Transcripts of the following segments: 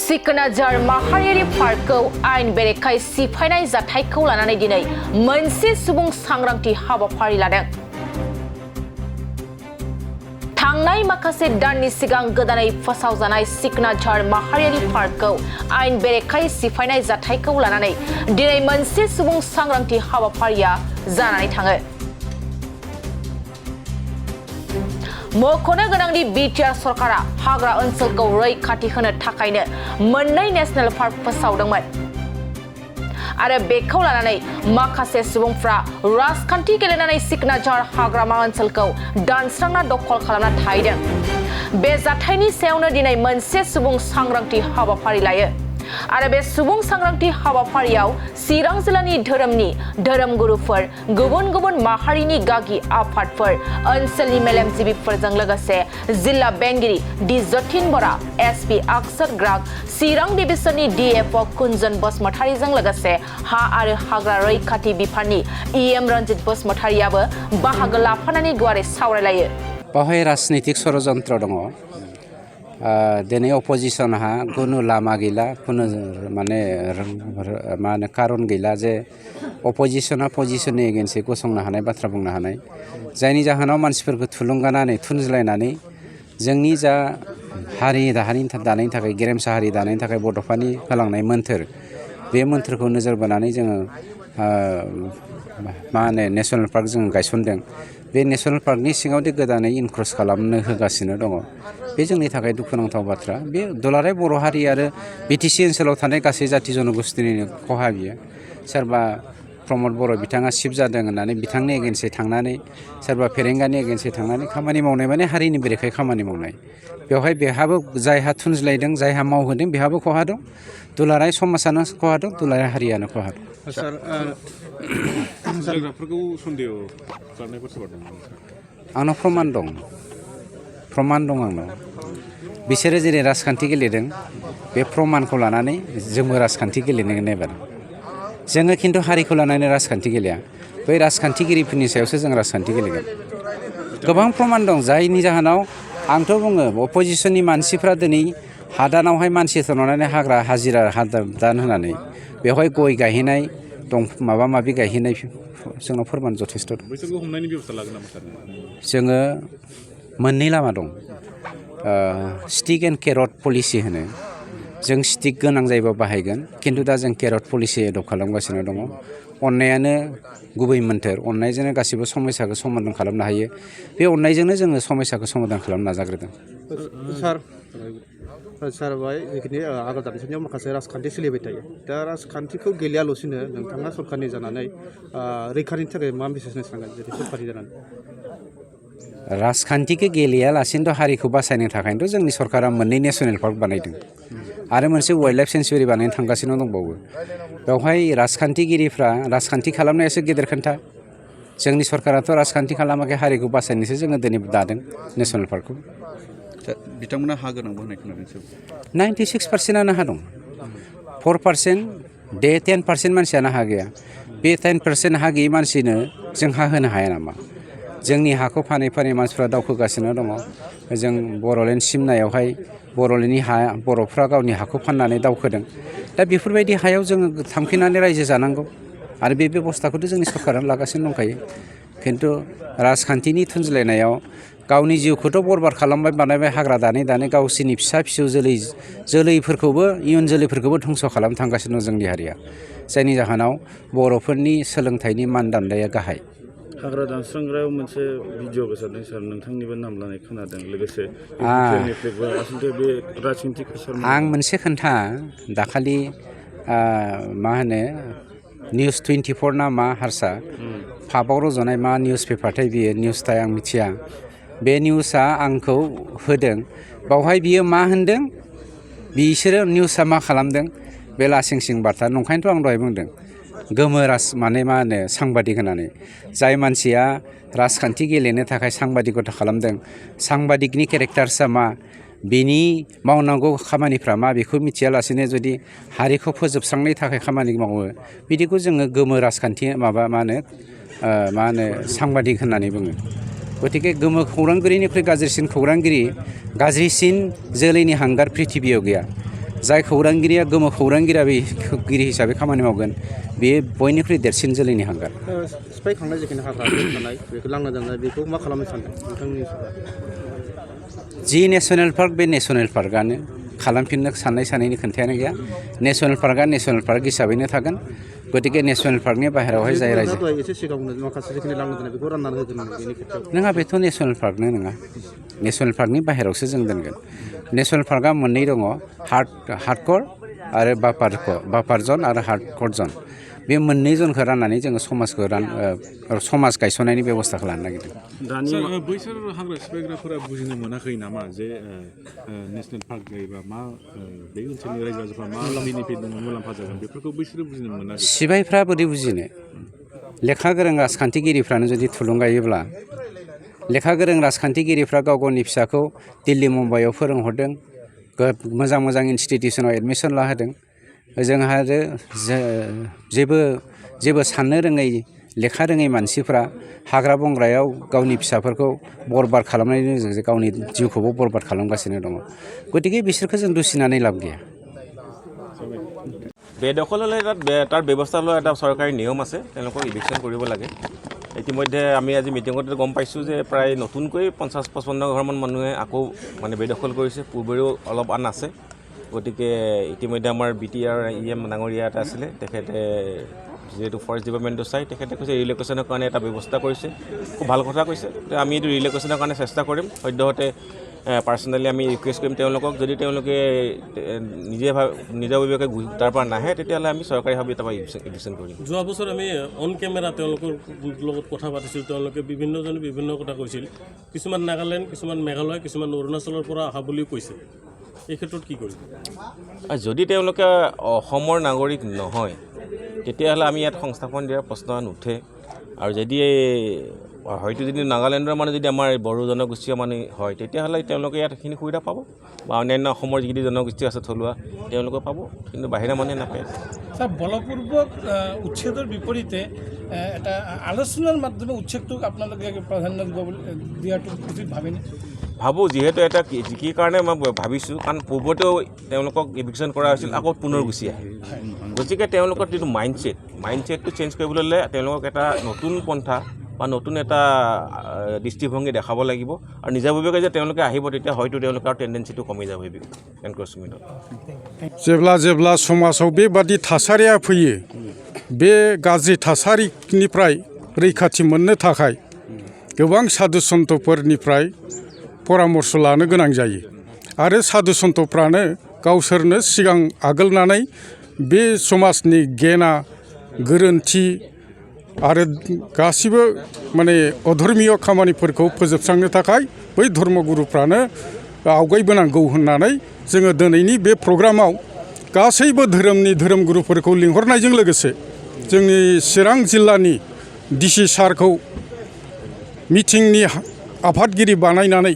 सिकनाझार माहारियारि पार्कखौ आयेन बेरेखायै सिफायनाय जाथायखौ लानानै दिनै मोनसे सुबुं सांग्रांथि हाबाफारि लादों। थांनाय माखासे दाननि सिगां गोदानै फोसावजानाय सिकनाझार माहारियारि पार्कखौ आयेन बेरेखायै सिफायनाय जाथायखौ लानानै दिनै मोनसे सुबुं सांग्रांथि हाबाफारिया जानानै थाङो। मख'नो गोनांदि बिटिआर सरकारा हाग्रा ओनसोलखौ रैखाथि होनो थाखायनो मोननै नेशनेल पार्क फोसावदोंमोन आरो बेखौ लानानै माखासे सुबुंफ्रा राजखान्थि गेलेनानै सिकनाझार हाग्रामा ओनसोलखौ दानस्रांना दखल खालामना थाहैदों। बे जाथायनि सायावनो दिनै मोनसे सुबुं सांग्रांथि हाबाफारि लायो आरो बे सुबुं सांग्रांथि हाबाफारियाव चिरां जिल्लानि धोरोमगुरुफोर, गुबुन गुबुन माहारिनि गागि आफादफोर, ओनसोलनि मेलेमजिबिफोरजों लोगोसे जिल्ला बेंगिरि डि जतिन बरा, एसपि अक्षर ग्राग, चिरां डिभिजननि डिएफअ कुंजन बसुमतारीजों लोगोसे हा आरो हाग्रा रैखाथि बिफाननि इएम रन्जित बसुमतारीयाबो बाहागो लाफानानै गुवारै सावरायलायो। बाहाय राजनीतिक षड़यंत्र दङ। दिनै अपोजिशनहा कुनु लामा गैला, कुनु माने कारन गैला जे अपोजिशना पजिशननि एगेन्स्टै गसंनो हानाय बाथ्रा बुंनो हानाय, जायनि जाहोनाव मानसिफोरखौ थुलुंगानानै थुनज्लायनानै जोंनि जा हारि दानायनि थाखाय, गेरेमसा हारि दानायनि थाखाय बड'फानि होलांनाय मोन्थोर, बे मोन्थोरखौ नोजोर बोनानै जोङो नेशनेल पार्क जों गायसनदों। बे नेशनेल पार्कनि सिङावदि गोदानै इनक्रोच खालामनो होगासिनो दङ, बे जोंनि थाखाय दुखुनांथाव बाथ्रा। बे दुलाराय बर' हारि आरो बिटिसि ओनसोलाव थानाय गासै जाथि जनगोष्ठीनि खहा बियो। सोरबा प्रमद बर' बिथाङा सिफ जादों होननानै बिथांनि एगेन्स्टै थांनानै, सोरबा फेरेंगानि एगेन्स्टै थांनानै खामानि मावनाय माने हारिनि बेरेखायै खामानि मावनाय। बेवहाय बेहाबो जायहा थुनज्लायदों, जायहा मावहोदों, बेहाबो खहा दं। दुलाराय समाजानो खहा दं, दुलाराय हारियानो खहा दं। सार, जायगाफोरखौ सन्देह खालामनायफोर सोरबा दं? आंनाव प्रमान दं आंनाव। बिसोरो जेरै राजखान्थि गेलेदों, बे प्रमानखौ लानानै जोंबो राजखान्थि गेलेनो नायबाय। जोङो खिन्थु हारिखौ लानानै राजखान्थि गेलेया, बै राजखान्थिगिरिफोरनि सायावसो जों राजखान्थि गेलेगोन। गोबां प्रमान दं, जायनि जाहोनाव आंथ' बुङो अपोजिशननि मानसिफ्रा दिनै हादानावहाय मानसि थरनानै हाग्रा हाजिरा हादान होनानै बेवहाय गय गायहैनाय दं, माबा माबि गायहैनाय जोंनाव फोरमान जथेस्थ' दं। बैसोरखौ हमनायनि बेबस्था लागोन नामा सार? जोङो मोननै लामा दं। स्टिक एन्ड केरट पलिसि होनो। जों स्टिक गोनां जायोबा बाहायगोन, खिन्थु दा जों केरट पलिसि एडप्ट खालामगासिनो दङ। अननायानो गुबै मोन्थोर, अननायजोंनो गासिबो समस्याखौ समाधान खालामनो हायो। बे अननायजोंनो जोङो समस्याखौ समाधान खालामनो नाजाग्रोदों। सार बाय जिखिनि हाग्रा दानस्रांनायाव माखासे राजखान्थि सोलिबाय थायो, दा राजखान्थिखौ गेलेयाल'सिनो नोंथाङा सरकारनि जानानै रैखानि थाखाय मा मेसेज होनो सानगोन जुदि सरकारनि जानानै? राजखान्थिखौ गेलेयालासिनोथ' हारिखौ बासायनो थाखायनोथ' जोंनि सरकारा मोननै नेशनेल पार्क बानायदों आरो मोनसे वाइल्ड लाइफ सेन्सुरि बानायनो थांगासिनो दंबावो। बेवहाय राजखान्थिगिरिफ्रा राजखान्थि खालामनायासो गेदेर खोन्था। जोंनि सरकाराथ' राजखान्थि खालामाखै, हारिखौ बासायनोसो जोङो दिनै दादों नेशनेल पार्कखौ। बिथांमोना हा गोनांबो होननाय खोनादों। 96%आनो हा दं। 4% 10% मानसियानो हा गैया। बे 10% हा गैयै मानसिनो जों हा होनो हाया नामा? जोंनि हाखौ फानै फानै मानसिफ्रा दावखोगासिनो दङ। जों बर'लेण्ड सिमनायावहाय बर'लेण्डनि हा, बर'फ्रा गावनि हाखौ फाननानै दावखोदों। दा बेफोरबायदि हायाव जोङो थांफिननानै रायजो जानांगौ आरो बे बेबस्थाखौथ' जोंनि सरकारानो लागासिनो दंखायो। खिन्थु राजखान्थिनि थुनज्लायनायाव गावनि जिउखौथ' बरबाद खालामबाय, बानायबाय, हाग्रा दानै दानै गावसोरनि फिसा फिसौ जोलैफोरखौबो, इयुन जोलैफोरखौबो धंस' खालामनो थांगासिनो दं जोंनि हारिया। जायनि जाहोनाव बर'फोरनि सोलोंथाइनि मानदान्दाया गाहाय। हाग्रा दानस्रांग्रायाव मोनसे भिडिअ गोसारदों सार, नोंथांनिबो नाम लानाय खोनादों, लोगोसे आं मोनसे खोन्था, दाखालि मा होनो निउस 24 ना मा हारसा पाबाव रज'नाय मा निउस पेपारथाय बियो, निउसथाय आं मिथिया। बे निउसआ आंखौ होदों। बावहाय बियो मा होनदों, बिसोरो निउसआ मा खालामदों, बे लासिं सिं बार्ता। नंखायनोथ' आं दहाय बुंदों गोमो सांबादिक होननानै। जाय मानसिया राजखान्थि गेलेनो थाखाय सांबादिकता खालामदों, सांबादिकनि केरेक्टार्सआ मा, बिनि मावनांगौ खामानिफ्रा मा, बेखौ मिथियालासिनो जुदि हारिखौ फोजोबस्रांनायनि थाखाय खामानि मावो, बिदिखौ जोङो गोमो राजखान्थि सांबादिक होननानै बुङो। गतिके गोमो खौरांगिरिनिख्रुइ गाज्रिसिन खौरांगिरि, गाज्रिसिन जोलैनि हांगार प्रिथिबियाव गैया। जाय खौरांगिरिया गोमो खौरांगिरिया बे गिरि हिसाबै खामानि मावगोन बे बयनिख्रुइ देरसिन जोलैनि हांगार सिफायखांनाय जिखिनि हाग्रा थानाय बेखौ लांना दोननाय बेखौ मा खालामनो सानदों नोंथांनि जि नेसनेल पार्क बे नेसनेल पार्कआनो खालामफिननो साननाय सानैनि खोन्थायानो गैया नेसनेल पार्कआ नेसनेल पार्क हिसाबैनो थागोन गतिके नेसनेल पार्कनि बाहेरायावहाय जाय रायजो एसे सिगाङावनो माखासे जिखिनि लांना दोननाय बेखौ राननानै होगोन बेनि खेथ्रआव नङा बेथ' नेसनेल पार्कनो नङा नेसनेल पार्कनि बाहेरायावसो जों दोनगोन नेसनेल पार्कआ मोननै दङ हार्डक'र आरो बाफार जन आरो हार्डक'र जन बे मोननै जनखौ राननानै जोङो समाज गायसननायनि बेब'स्थाखौ लानो नागिरदों बैसोर हाग्रा सिफायग्राफोरा बुजिनो मोनाखै नामा जे नेसनेल पार्क जायोबा मा बे ओनसोलनि रायजो राजाफ्रा मा बेनिफिट दङ मुलाम्फा जागोन बेफोरखौ बैसोरो बुजिनो मोनाखै सिबायफ्रा बोरै बुजिनो लेखा गोरों राजखान्थिगिरिफ्रानो जुदि थुलुंगायोब्ला लेखा गोरों राजखान्थिगिरिफ्रा गाव गावनि फिसाखौ दिल्ली मुम्बाइआव फोरोंहरदों मोजां मोजां इनस्टिटिउसनाव एडमिसन लाहोदों जोंहा आरो जेबो साननो रोङै लेखा रोङै मानसिफ्रा हाग्रा बंग्रायाव गावनि फिसाफोरखौ बरबाद खालामनायनि गेजेरजों गावनि जिउखौबो बरबाद खालामगासिनो दङ गतिके बिसोरखौ जों दुसिनानै लाब गैया বেদখল হ'লে তাৰ ব্যৱস্থা লোৱা এটা চৰকাৰী নিয়ম আছে তেওঁলোকক ইভিকশ্যন কৰিব লাগে ইতিমধ্যে আমি আজি মিটিঙতে গম পাইছোঁ যে প্ৰায় নতুনকৈ 50-55 ঘৰমান মানুহে আকৌ মানে বেদখল কৰিছে পূৰ্বেও অলপ আন আছে গতিকে ইতিমধ্যে আমাৰ BTR EM ডাঙৰীয়া এটা আছিলে তেখেতে যেহেতু ফৰেষ্ট ডিপাৰ্টমেণ্টটো চাই তেখেতে কৈছে ৰিলেকেশ্যনৰ কাৰণে এটা ব্যৱস্থা কৰিছে খুব ভাল কথা কৈছে আমি এইটো ৰিলেকেশ্যনৰ কাৰণে চেষ্টা কৰিম সদ্যহতে পাৰ্চনেলি আমি ৰিকুৱেষ্ট কৰিম তেওঁলোকক যদি তেওঁলোকে নিজাববীয়াকৈ তাৰ পৰা নাহে তেতিয়াহ'লে আমি চৰকাৰীভাৱে তাৰপৰা ইভিকশ্যন কৰিম যোৱা বছৰ আমি অন কেমেৰা তেওঁলোকৰ লগত কথা পাতিছিলোঁ তেওঁলোকে বিভিন্নজনে বিভিন্ন কথা কৈছিল কিছুমান নাগালেণ্ড কিছুমান মেঘালয় কিছুমান অৰুণাচলৰ পৰা অহা বুলিও কৈছে এই ক্ষেত্ৰত কি কৰিব যদি তেওঁলোকে অসমৰ নাগৰিক নহয় তেতিয়াহ'লে আমি ইয়াত সংস্থাপন দিয়াৰ প্ৰশ্ন নুঠে আৰু যদি হয়তো যদি নাগালেণ্ডৰ মানে যদি আমাৰ বড়ো জনগোষ্ঠীয় মানে হয় তেতিয়াহ'লে তেওঁলোকে ইয়াত সেইখিনি সুবিধা পাব বা অন্যান্য অসমৰ যিখিনি জনগোষ্ঠী আছে থলুৱা তেওঁলোকে পাব কিন্তু বাহিৰা মানুহে নাপায় স্যার বলপূর্বক উচ্ছেদের বিপরীতে এটা আলোচনার মাধ্যমে উচ্ছেদটোক আপোনালোকে প্ৰাধান্য দিব দিয়াটো উচিত ভাবেনে ভাবোঁ যিহেতু এটা কি কাৰণে মই ভাবিছোঁ কাৰণ পূৰ্বতেও তেওঁলোকক ইভিকশ্যন কৰা হৈছিল আকৌ পুনৰ গুচি আহে গতিকে তেওঁলোকৰ যিটো মাইণ্ডছেটটো চেঞ্জ কৰিবলৈ হ'লে তেওঁলোকক এটা নতুন পন্থা বা নতুন এটা দৃষ্টিভংগী দেখাব লাগিব আৰু নিজাববীয়াকৈ যে তেওঁলোকে আহিব তেতিয়া হয়তো তেওঁলোকৰ টেণ্ডেঞ্চিটো কমি যাব এনক্ৰচমেণ্টত जेब्ला समाजाव बेबादि थासारिया फैयो बे गाज्रि थासारिनिफ्राय रैखाथि मोननो थाखाय गोबां साधु सन्तफोरनिफ्राय परामर्श लानो गोनां जायो आरो साधु सन्तफ्रानो गावसोरनो सिगां आगोलनानै बे समाजनि गेना गोरोन्थि आरो गासिबो माने अधर्मीय खामानिफोरखौ फोजोबस्रांनो थाखाय बै धर्मगुरुफ्रानो आवगायबोनांगौ होननानै जोङो दिनैनि बे प्रग्रामाव गासैबो धोरोमनि धोरोमगुरुफोरखौ लिंहरनायजों लोगोसे जोंनि चिरां जिल्लानि डिसि सारखौ मिटिंनि आफादगिरि बानायनानै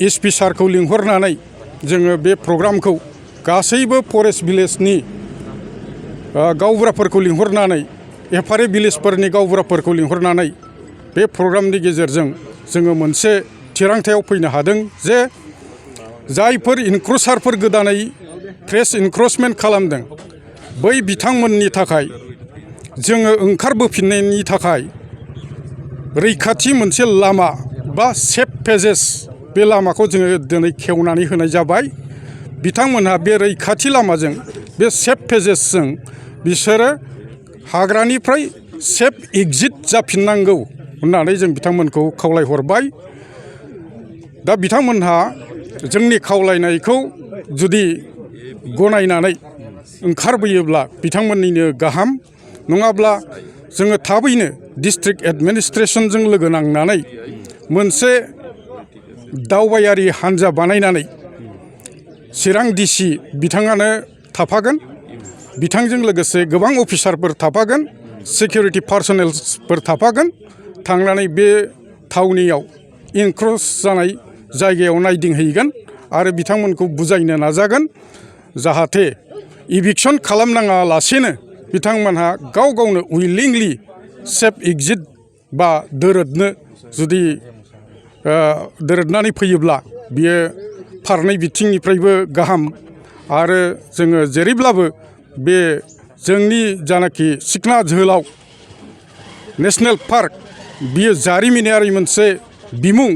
एसपि सारखौ लिंहरनानै जोङो बे प्रग्रामखौ गासैबो फरेस्ट भिलेजनि गावबुराफोरखौ लिंहरनानै एफआरए भिलेजफोरनि गावबुराफोरखौ लिंहरनानै बे प्रग्रामनि गेजेरजों जोङो मोनसे थिरांथायाव फैनो हादों जे जायफोर इनक्रुसारफोर गोदानै फ्रेश इनक्रोचमेन्ट खालामदों बै बिथांमोननि थाखाय जोङो ओंखारबोफिननायनि थाखाय रैखाथि मोनसे लामा बा सेफ पेजेस बे लामाखौ जोङो दिनै खेवनानै होनाय जाबाय बिथांमोनहा बे रैखाथि लामाजों बे सेफ पेजेसजों बिसोरो हाग्रानिफ्राय सेफ एग्जिट जाफिननांगौ होननानै जों बिथांमोनखौ खावलायहरबाय दा बिथांमोनहा जोंनि खावलायनायखौ जुदि गनायनानै ओंखारबोयोब्ला बिथांमोननिनो गाहाम नङाब्ला जोङो थाबैनो डिस्ट्रिक्ट एडमिनिस्ट्रेशनजों लोगो नांनानै मोनसे दावबायारि हान्जा बानायनानै चिरां डिसि बिथाङानो थाफागोन बिथांजों लोगोसे गोबां अफिसारफोर थाफागोन सिकिउरिटि पार्सनेल्सफोर थाफागोन थांनानै बे थावनियाव इनक्रोच जानाय जायगायाव नायदिंहैगोन आरो बिथांमोनखौ बुजायनो नाजागोन जाहाथे इभिकसन खालामनाङा लासेनो बिथांमोनहा गाव गावनो उइलिंलि सेफ एग्जिट बा दोरोदनो जुदि दोरोदनानै फैयोब्ला बियो फारनै बिथिंनिफ्रायबो गाहाम आरो जोङो जेरैब्लाबो बे जोंनि जानाखि सिखना जोहोलाव नेसनेल पार्क बियो जारिमिनारि मोनसे बिमुं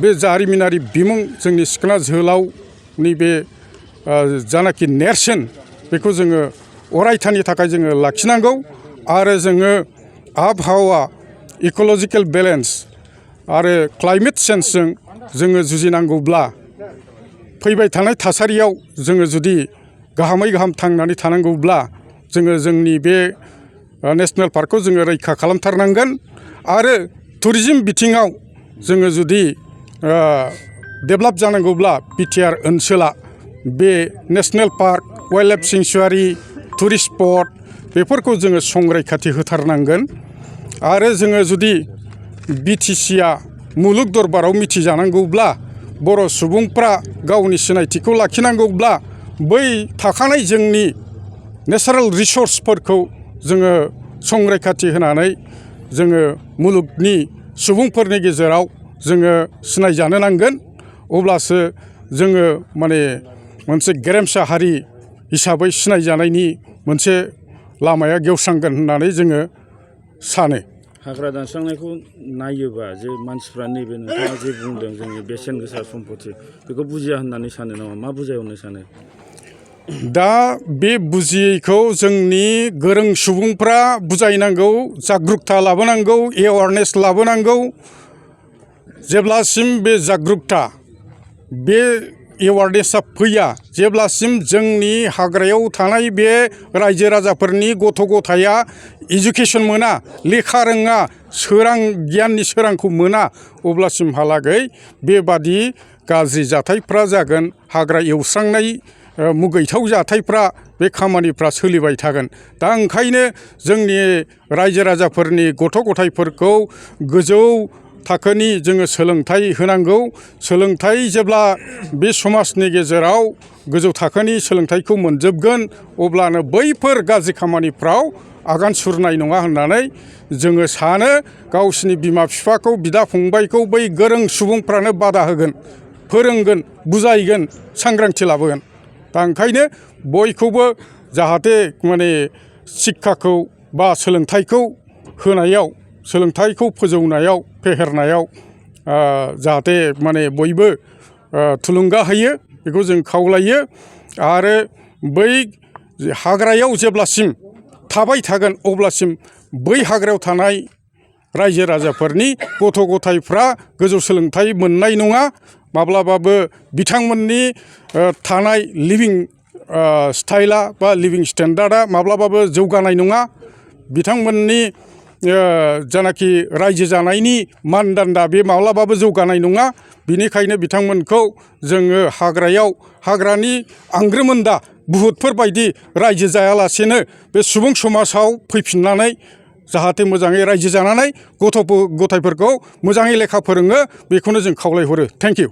बे जारिमिनारि बिमुं जोंनि सिखना जोहोलावनि बे जानाखि नेरसोन बेखौ जोङो अरायथानि थाखाय जोङो लाखिनांगौ आरो जोङो आबहावा इक'लजिकेल बेलेन्स आरो क्लाइमेट चेन्जजों जोङो जुजिनांगौब्ला फैबाय थानाय थासारियाव जोङो जुदि गाहामै गाहाम थांनानै थानांगौब्ला जोङो जोंनि बे नेसनेल पार्कखौ जोङो रैखा खालामथारनांगोन आरो टुरिजिम बिथिङाव जोङो जुदि डेभेलप जानांगौब्ला बिटिआर ओनसोला बे national park wildlife sanctuary tourist spot बेफोरखौ जोङो संरैखाथि होथारनांगोन आरो जोङो जुदि बिटिसिआ मुलुग दरबाराव मिथिजानांगौब्ला बर' सुबुंफ्रा गावनि सिनायथिखौ लाखिनांगौब्ला बै थाखानाय जोंनि नेचारेल रिसर्सफोरखौ जोङो संरैखाथि होनानै जोङो मुलुगनि सुबुंफोरनि गेजेराव जोङो सिनायजानो नांगोन अब्लासो जोङो माने मोनसे गेरेमसा हारि हिसाबै सिनायजानायनि मोनसे लामाया गेवस्रांगोन होननानै जोङो सानो हाग्रा दानस्रांनायखौ नायोबा जे मानसिफ्रा नैबे नोंथाङा जे बुंदों जोंनि बेसेन गोसा सम्पति बेखौ बुजिया होननानै सानो नामा मा बुजायहरनो सानो दा बे बुजियैखौ जोंनि गोरों सुबुंफ्रा बुजायनांगौ जागरूकता लाबोनांगौ एवारनेस लाबोनांगौ जेब्लासिम बे जागरूकता बे एवारनेसा फैया जेब्लासिम जोंनि हाग्रायाव थानाय बे रायजो राजाफोरनि गथ' गथाया इडुकेसन मोना लेखा रोङा सोरां गियाननि सोरांखौ मोना अब्लासिमहालागै बेबादि गाज्रि जाथायफ्रा जागोन हाग्रा एवस्रांनाय मुगैथाव जाथायफ्रा बे खामानिफ्रा सोलिबाय थागोन दा ओंखायनो जोंनि रायजो राजाफोरनि गथ' गथायफोरखौ गोजौ थाखोनि जोङो सोलोंथाइ होनांगौ सोलोंथाइ जेब्ला बे समाजनि गेजेराव गोजौ थाखोनि सोलोंथाइखौ मोनजोबगोन अब्लानो बैफोर गाज्रि खामानिफ्राव आगान सुरनाय नङा होननानै जोङो सानो गावसिनि बिमा बिफाखौ बिदा फंबायखौ बै गोरों सुबुंफ्रानो बादा होगोन फोरोंगोन बुजायगोन सांग्रांथि लाबोगोन दा ओंखायनो बयखौबो जाहाथे माने शिक्षाखौ बा सोलोंथाइखौ होनायाव सोलोंथाइखौ फोजौनायाव फेहेरनायाव जाहाथे माने बयबो थुलुंगा होयो बेखौ जों खावलायो आरो बै हाग्रायाव जेब्लासिम थाबाय थागोन अब्लासिम बै हाग्रायाव थानाय रायजो राजाफोरनि गथ' गथायफ्रा गोजौ सोलोंथाइ मोननाय नङा माब्लाबाबो बिथांमोननि थानाय लिभिं स्टाइला बा लिभिं स्टेन्डार्डआ माब्लाबाबो जौगानाय नङा बिथांमोननि जानाखि रायजो जानायनि मानदान्दा बे माब्लाबाबो जौगानाय नङा बिनिखायनो बिथांमोनखौ जोङो हाग्रायाव हाग्रानि आंग्रोमोन्दा बुहुतफोरबायदि रायजो जायालासेनो बे सुबुं समाजाव फैफिननानै जाहाथे मोजाङै रायजो जानानै गथ' गथायफोरखौ मोजाङै लेखा फोरोङो बेखौनो जों खावलायहरो थेंक इउ